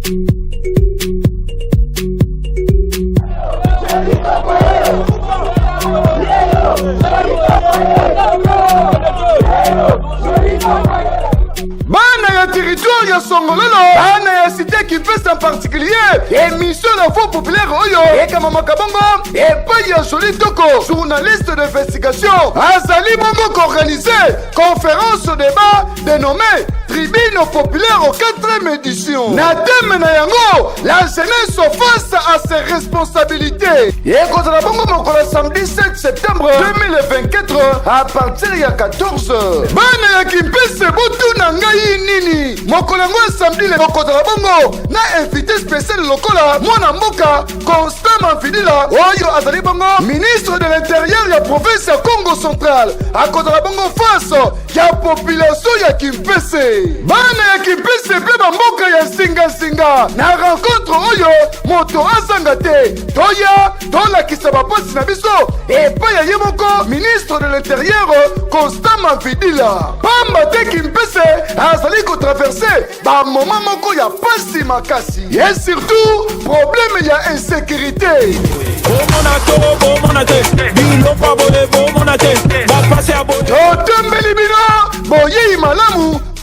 Bana ya territoire ya Songololo, bana ya cité Kimpese en particulier, émission la voix populaire oyo ekamamaka bongo epai ya Joli Toko, journaliste d'investigation, azali bongo koorganize conférence débat dénommé Tribune populaire au 4e édition. Na thème na yango, la jeunesse face à ses responsabilités. Ekozala bongo mokolo samedi 7 septembre 2024 à partir ya 14h. Bana ya Kimpese, botuna ngai nini? Mokolo yango ya samedi okozala bongo na invité spécial lokola mwana mboka Constant Mavindila, oyo azali bongo ministre de l'Intérieur ya province ya Congo Central, akozala bongo face ya population ya Kimpese. Bana ya Kimpese mpe bamboka ya nsingansinga, na rencontre oyo moto azanga te, toya tolakisa bapasi na biso epai ya ye moko ministre de l'Intérieur Constant Mavindila, pamba te Kimpese azali kotraverse bamoma moko ya pasi makasi et surtout problème ya insécurité. Bomona to bomona te.